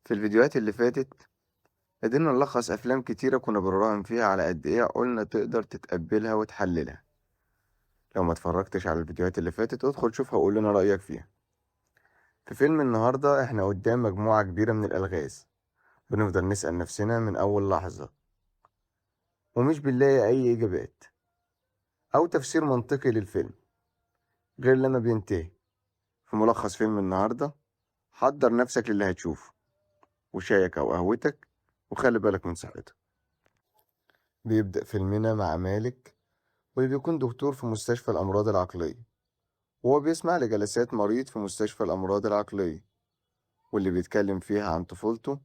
في الفيديوهات اللي فاتت قدرنا نلخص أفلام كتيرة كنا بنراهن فيها على قد إيه عقولنا تقدر تتقبلها وتحللها. لو ما اتفرجتش على الفيديوهات اللي فاتت ادخل شوفها وقول لنا رأيك فيها. في فيلم النهاردة احنا قدام مجموعة كبيرة من الألغاز، بنفضل نسأل نفسنا من أول لحظة ومش بنلاقي أي إجابات أو تفسير منطقي للفيلم غير لما بينتهي. في ملخص فيلم النهاردة حضر نفسك للي هتشوفه وشايك أو قهوتك وخلي بالك من صحتك. بيبدأ فيلمنا مع مالك واللي بيكون دكتور في مستشفى الأمراض العقلية، وهو بيسمع لجلسات مريض في مستشفى الأمراض العقلية واللي بيتكلم فيها عن طفولته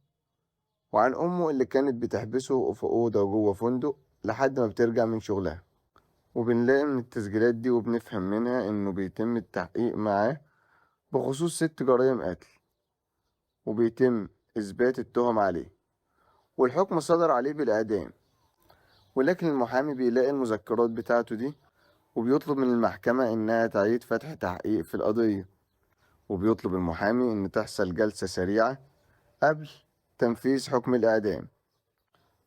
وعن أمه اللي كانت بتحبسه في أوضة جوه فندق لحد ما بترجع من شغلها. وبنلاقي من التسجيلات دي وبنفهم منها إنه بيتم التحقيق معاه بخصوص 6 جرائم قتل، وبيتم إثبات التهم عليه والحكم صدر عليه بالإعدام. ولكن المحامي بيلاقي المذكرات بتاعته دي وبيطلب من المحكمة إنها تعيد فتح تحقيق في القضية، وبيطلب المحامي إن تحصل جلسة سريعة قبل تنفيذ حكم الإعدام.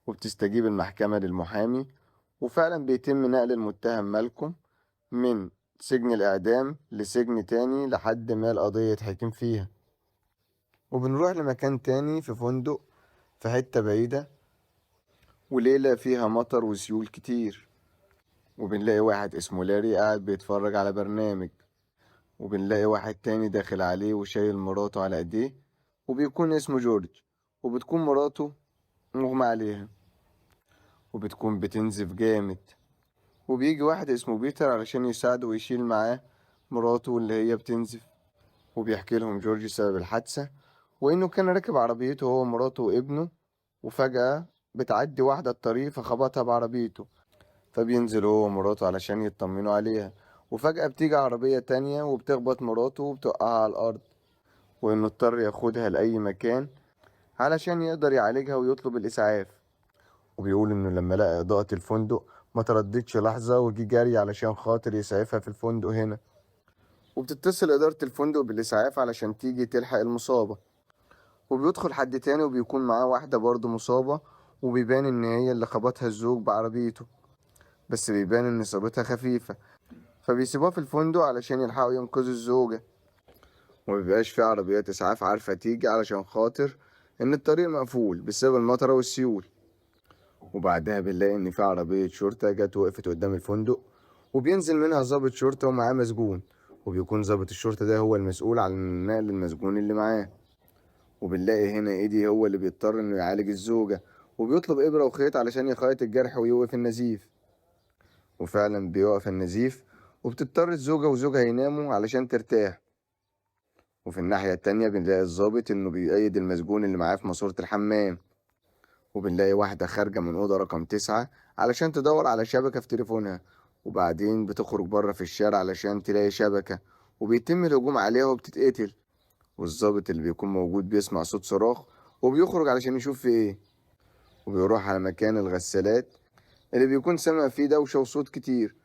وبتستجيب المحكمة للمحامي، وفعلا بيتم نقل المتهم مالكوم من سجن الإعدام لسجن تاني لحد ما القضية يتحكم فيها. وبنروح لمكان تاني في فندق في حتة بعيدة وليلة فيها مطر وسيول كتير، وبنلاقي واحد اسمه لاري قاعد بيتفرج على برنامج، وبنلاقي واحد تاني داخل عليه وشايل مراته على ايديه وبيكون اسمه جورج، وبتكون مراته مغمى عليها وبتكون بتنزف جامد. وبيجي واحد اسمه بيتر علشان يساعده ويشيل معاه مراته اللي هي بتنزف، وبيحكي لهم جورج سبب الحادثة وإنه كان راكب عربيته هو ومراته وابنه، وفجأة بتعدي واحدة الطريق فخبطها بعربيته، فبينزل هو ومراته علشان يطمنوا عليها، وفجأة بتيجي عربية تانية وبتخبط مراته وبتوقعها على الأرض، وإنه اضطر ياخدها لأي مكان علشان يقدر يعالجها ويطلب الإسعاف. وبيقول إنه لما لقى إضاءة الفندق ما ترددش لحظة وجي جري علشان خاطر يسعفها في الفندق هنا. وبتتصل إدارة الفندق بالإسعاف علشان تيجي تلحق المصابة، وبيدخل حد تاني وبيكون معاه واحدة برضه مصابة، وبيبان إن هي اللي خبطها الزوج بعربيته، بس بيبان إن إصابتها خفيفة، فبيسيبوها في الفندق علشان يلحقوا ينقذوا الزوجة. ومبيبقاش في عربيات إسعاف عارفة تيجي علشان خاطر إن الطريق مقفول بسبب المطرة والسيول. وبعدها بنلاقي إن في عربية شرطة جت وقفت قدام الفندق، وبينزل منها ضابط شرطة ومعاه مسجون، وبيكون ضابط الشرطة ده هو المسؤول عن نقل المسجون اللي معاه. وبنلاقي هنا إيدي هو اللي بيضطر إنه يعالج الزوجة، وبيطلب إبرة وخيط علشان يخيط الجرح ويوقف النزيف، وفعلا بيوقف النزيف، وبتضطر الزوجة وزوجها يناموا علشان ترتاح. وفي الناحية التانية بنلاقي الضابط إنه بيقيد المسجون اللي معاه في ماسورة الحمام، وبنلاقي واحدة خارجة من أوضة رقم 9 علشان تدور على شبكة في تليفونها، وبعدين بتخرج بره في الشارع علشان تلاقي شبكة، وبيتم الهجوم عليها وبتتقتل. والضابط اللي بيكون موجود بيسمع صوت صراخ وبيخرج علشان يشوف في ايه، وبيروح على مكان الغسالات اللي بيكون سامع فيه دوشة وصوت كتير،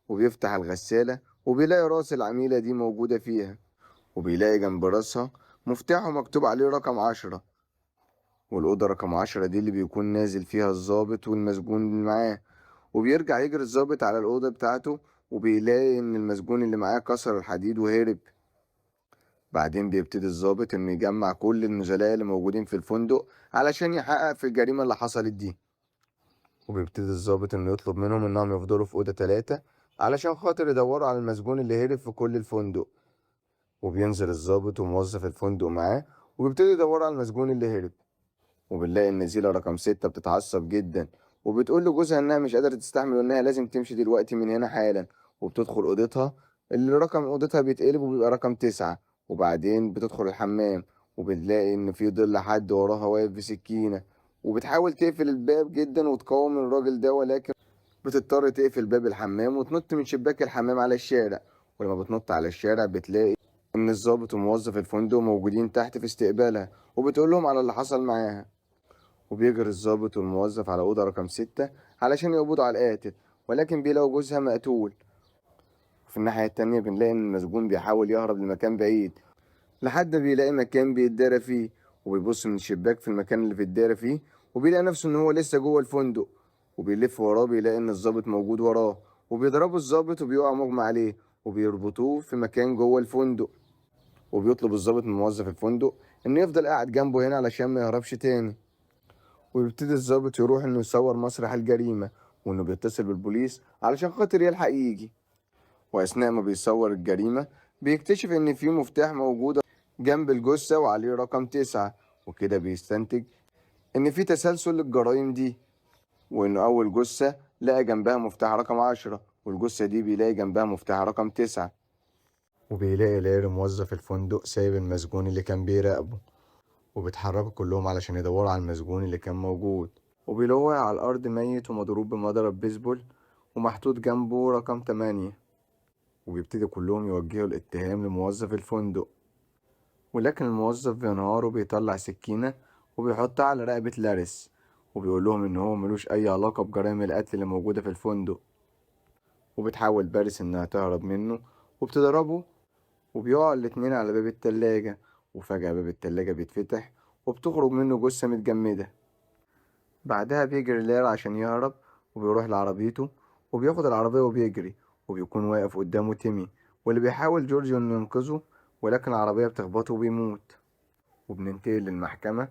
وبيفتح الغسالة وبيلاقي راس العميلة دي موجودة فيها، وبيلاقي جنب راسها مفتاحه مكتوب عليه رقم 10، والأوضة رقم 10 دي اللي بيكون نازل فيها الضابط والمسجون اللي معاه. وبيرجع يجري الضابط على الأوضة بتاعته وبيلاقي إن المسجون اللي معاه كسر الحديد وهرب. بعدين بيبتدي الضابط إنه يجمع كل النزلاء اللي موجودين في الفندق علشان يحقق في الجريمة اللي حصلت دي، وبيبتدي الضابط إنه يطلب منهم إنهم يفضلوا في أوضة 3 علشان خاطر يدوروا على المسجون اللي هرب في كل الفندق. وبينزل الضابط وموظف الفندق معاه وبيبتدي يدوروا على المسجون اللي هرب. وبنلاقي النزيلة رقم 6 بتتعصب جدا وبتقول لجوزها إنها مش قادرة تستحمل وإنها لازم تمشي دلوقتي من هنا حالا، وبتدخل أوضتها اللي رقم أوضتها بيتقلب وبيبقى رقم 9. وبعدين بتدخل الحمام وبنلاقي إن في ظل حد وراها واقف بسكينة، وبتحاول تقفل الباب جدا وتقاوم الراجل ده، ولكن بتضطر تقفل باب الحمام وتنط من شباك الحمام على الشارع. ولما بتنط على الشارع بتلاقي إن الضابط وموظف الفندق موجودين تحت في استقبالها، وبتقول لهم على اللي حصل معاها. وبيجري الضابط والموظف على أوضة رقم 6 علشان يقبضوا على القاتل، ولكن بيلاقوا جوزها مقتول. وفي الناحية التانية بنلاقي إن المسجون بيحاول يهرب لمكان بعيد لحد ما بيلاقي مكان بيتدارى فيه، وبيبص من الشباك في المكان اللي في الدايرة فيه وبيلاقي نفسه إن هو لسه جوه الفندق، وبيلف وراه بيلاقي إن الضابط موجود وراه، وبيضربه الضابط وبيقع مغمى عليه وبيربطوه في مكان جوه الفندق. وبيطلب الضابط من موظف الفندق إنه يفضل قاعد جنبه هنا علشان ما يهربش تاني. ويبتدي الضابط يروح إنه يصور مسرح الجريمة، وإنه بيتصل بالبوليس علشان خاطر يلحق يجي. وأثناء ما بيصور الجريمة بيكتشف إن في مفتاح موجود جنب الجثة وعليه رقم 9، وكده بيستنتج إن في تسلسل للجرائم دي، وإنه أول جثة لقى جنبها مفتاح رقم 10، والجثة دي بيلاقي جنبها مفتاح رقم 9. وبيلاقي لاري موظف الفندق سايب المسجون اللي كان بيراقبه، وبيتحركوا كلهم علشان يدوروا على المسجون اللي كان موجود، وبيلاقوه على الأرض ميت ومضروب بمضرب بيسبول ومحطوط جنبه رقم 8. وبيبتدي كلهم يوجهوا الاتهام لموظف الفندق، ولكن الموظف بينهار وبيطلع سكينة وبيحطها على رقبة لاريس، وبيقول لهم إن هو ملوش أي علاقة بجرائم القتل اللي موجودة في الفندق. وبتحاول باريس إنها تهرب منه وبتضربه، وبيقعوا الاتنين على باب التلاجة، وفجأة باب التلاجة بيتفتح وبتخرج منه جثة متجمدة. بعدها بيجري لاري عشان يهرب، وبيروح لعربيته وبياخد العربية وبيجري، وبيكون واقف قدامه تيمي واللي بيحاول جورج إنه ينقذه، ولكن العربية بتخبطه وبيموت. وبننتقل للمحكمة،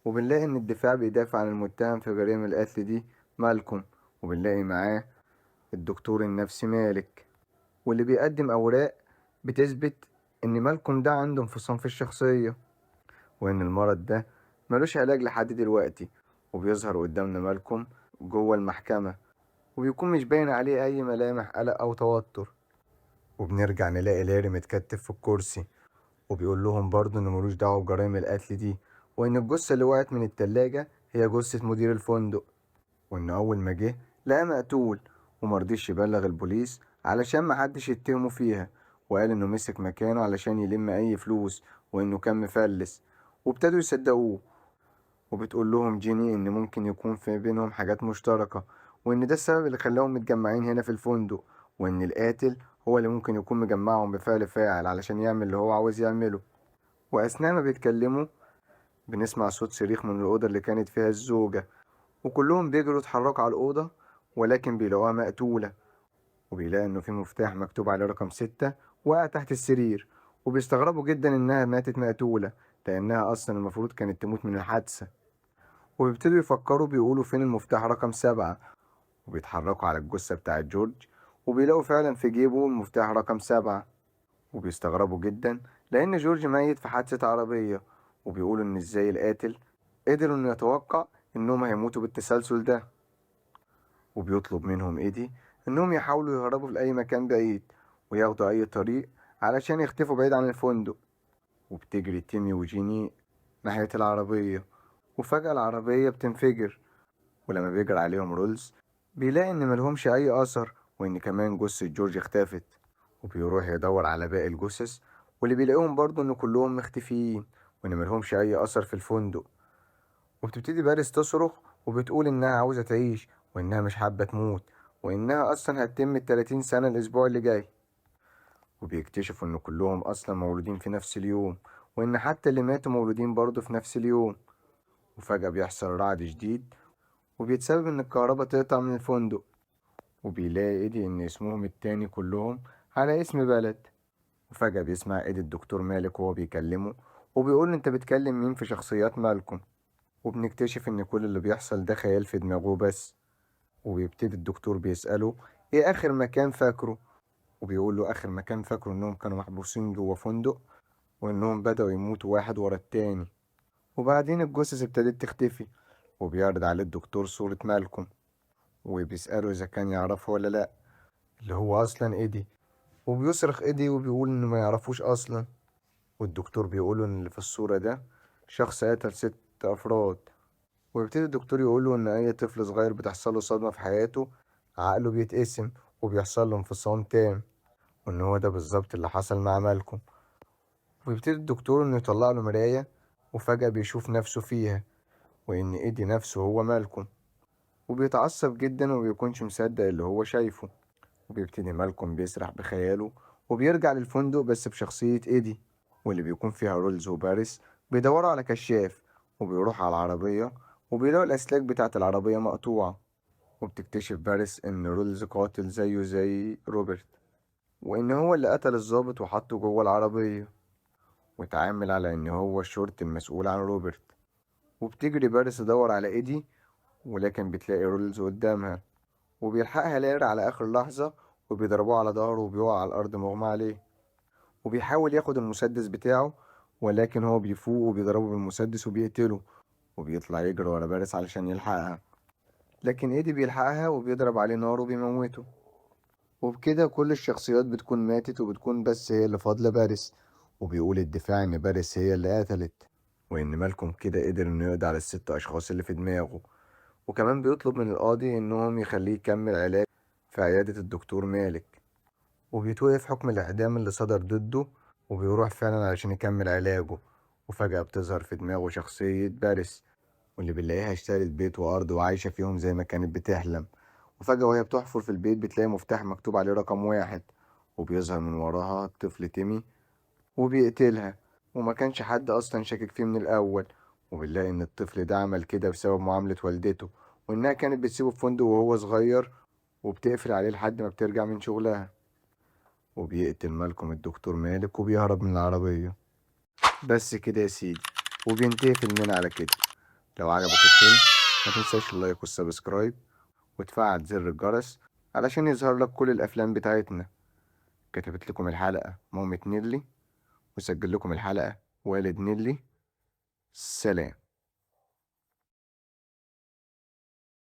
وبنلاقي إن الدفاع بيدافع عن المتهم في جريمة القتل دي مالكوم، وبنلاقي معاه الدكتور النفسي مالك، واللي بيقدم أوراق بتثبت إن مالكوم ده عنده انفصام في الشخصية، وإن المرض ده ملوش علاج لحد دلوقتي. وبيظهر قدامنا مالكوم جوه المحكمة، وبيكون مش باين عليه أي ملامح قلق أو توتر. وبنرجع نلاقي لاري متكتف في الكرسي، وبيقول لهم برضه إنه ملوش دعوة بجرائم القتل دي، وإن الجثة اللي وقعت من التلاجة هي جثة مدير الفندق، وإن أول ما جه لقى مقتول ومرضيش يبلغ البوليس علشان محدش يتهمه فيها، وقال إنه مسك مكانه علشان يلم أي فلوس وإنه كان مفلس، وابتدوا يصدقوه. وبتقول لهم جيني إن ممكن يكون في بينهم حاجات مشتركة، وإن ده السبب اللي خلاهم متجمعين هنا في الفندق، وإن القاتل هو اللي ممكن يكون مجمعهم بفعل فاعل علشان يعمل اللي هو عاوز يعمله. وأثناء ما بيتكلموا بنسمع صوت صريخ من الأوضة اللي كانت فيها الزوجة، وكلهم بيجروا يتحركوا على الأوضة، ولكن بيلاقوها مقتولة، وبيلاقي إنه في مفتاح مكتوب عليه رقم 6 وقع تحت السرير، وبيستغربوا جدا إنها ماتت مقتولة لأنها أصلا المفروض كانت تموت من الحادثة. وبيبتدوا يفكروا بيقولوا فين المفتاح رقم 7، وبيتحركوا على الجثة بتاعة جورج وبيلاقوا فعلا في جيبه المفتاح رقم 7، وبيستغربوا جدا لأن جورج ميت في حادثة عربية، وبيقولوا إن إزاي القاتل قدر إنه يتوقع إنهم هيموتوا بالتسلسل ده. وبيطلب منهم إيدي إنهم يحاولوا يهربوا في أي مكان بعيد وياخدوا أي طريق علشان يختفوا بعيد عن الفندق. وبتجري تيمي وجيني ناحية العربية، وفجأة العربية بتنفجر، ولما بيجري عليهم رولز بيلاقي إن ملهمش أي أثر، وإن كمان جثة جورج اختفت. وبيروح يدور على باقي الجثث واللي بيلاقيهم برضه إن كلهم مختفيين وإن ملهمش أي أثر في الفندق. وبتبتدي باريس تصرخ وبتقول إنها عاوزة تعيش وإنها مش حابة تموت وإنها أصلا هتتم 30 سنة الأسبوع اللي جاي. وبيكتشفوا إن كلهم أصلا مولودين في نفس اليوم، وإن حتى اللي ماتوا مولودين برضه في نفس اليوم. وفجأة بيحصل رعد شديد وبيتسبب إن الكهرباء تقطع من الفندق، وبيلاقي إيدي إن اسمهم التاني كلهم على اسم بلد. وفجأة بيسمع إيدي الدكتور مالك وهو بيكلمه وبيقول أنت بتكلم مين في شخصيات مالكوم. وبنكتشف إن كل اللي بيحصل ده خيال في دماغه بس. وبيبتدي الدكتور بيسأله إيه آخر مكان فاكره، وبيقول له آخر مكان فاكره إنهم كانوا محبوسين جوه فندق وإنهم بدأوا يموتوا واحد ورا التاني، وبعدين الجثث ابتدت تختفي. وبيعرض عليه الدكتور صورة مالكوم وبيسأله إذا كان يعرفه ولا لأ، اللي هو أصلا إيدي، وبيصرخ إيدي وبيقول إنه ما يعرفوش أصلا. والدكتور بيقوله إن اللي في الصورة ده شخص قتل 6 أفراد. ويبتدي الدكتور يقوله إن أي طفل صغير بتحصله صدمة في حياته عقله بيتقسم وبيحصل له انفصام تام، وإن هو ده بالظبط اللي حصل مع مالكوم. ويبتدي الدكتور إنه يطلع له مراية وفجأة بيشوف نفسه فيها، وإن إيدي نفسه هو مالكوم، وبيتعصب جدا ومبيكونش مصدق اللي هو شايفه. وبيبتدي مالكوم بيسرح بخياله وبيرجع للفندق بس بشخصية إيدي، واللي بيكون فيها رولز وباريس بيدوروا على كشاف وبيروح على العربية وبيلاقوا الأسلاك بتاعة العربية مقطوعة. وبتكتشف باريس إن رولز قاتل زيه زي روبرت، وإن هو اللي قتل الضابط وحطه جوه العربية، واتعامل على إن هو الشرطي المسؤول عن روبرت. وبتجري باريس تدور على إيدي، ولكن بتلاقي رولز قدامها، وبيلحقها لاري على آخر لحظة وبيضربوه على ظهره وبيقع على الأرض مغمى عليه. وبيحاول ياخد المسدس بتاعه، ولكن هو بيفوق وبيضربه بالمسدس وبيقتله، وبيطلع يجري ورا باريس علشان يلحقها، لكن إيدي بيلحقها وبيضرب عليه نار وبيموته. وبكده كل الشخصيات بتكون ماتت، وبتكون بس هي اللي فاضلة باريس. وبيقول الدفاع إن باريس هي اللي قتلت، وإن مالكوم كده قدر إنه يقضي على الست أشخاص اللي في دماغه. وكمان بيطلب من القاضي إنهم يخليه يكمل علاج في عيادة الدكتور مالك، وبيتوقف حكم الإعدام اللي صدر ضده، وبيروح فعلا علشان يكمل علاجه. وفجأة بتظهر في دماغه شخصية باريس، واللي بنلاقيها اشترت بيت وأرض وعايشة فيهم زي ما كانت بتحلم. وفجأة وهي بتحفر في البيت بتلاقي مفتاح مكتوب عليه رقم 1، وبيظهر من وراها الطفل تيمي وبيقتلها، وما كانش حد أصلا شاكك فيه من الأول. وبنلاقي إن الطفل ده عمل كده بسبب معاملة والدته، وإنها كانت بتسيبه في فندق وهو صغير وبتقفل عليه لحد ما بترجع من شغلها. وبيقتل مالكوم الدكتور مالك وبيهرب من العربية. بس كده يا سيدي، وبينتهي فيلمنا على كده. لو عجبك الفيلم ما تنساش ال like وال subscribe وتفعل زر الجرس علشان يظهر لك كل الأفلام بتاعتنا. كتبت لكم الحلقة مامة نيلي، وسجل لكم الحلقة والد نيلي. سلام.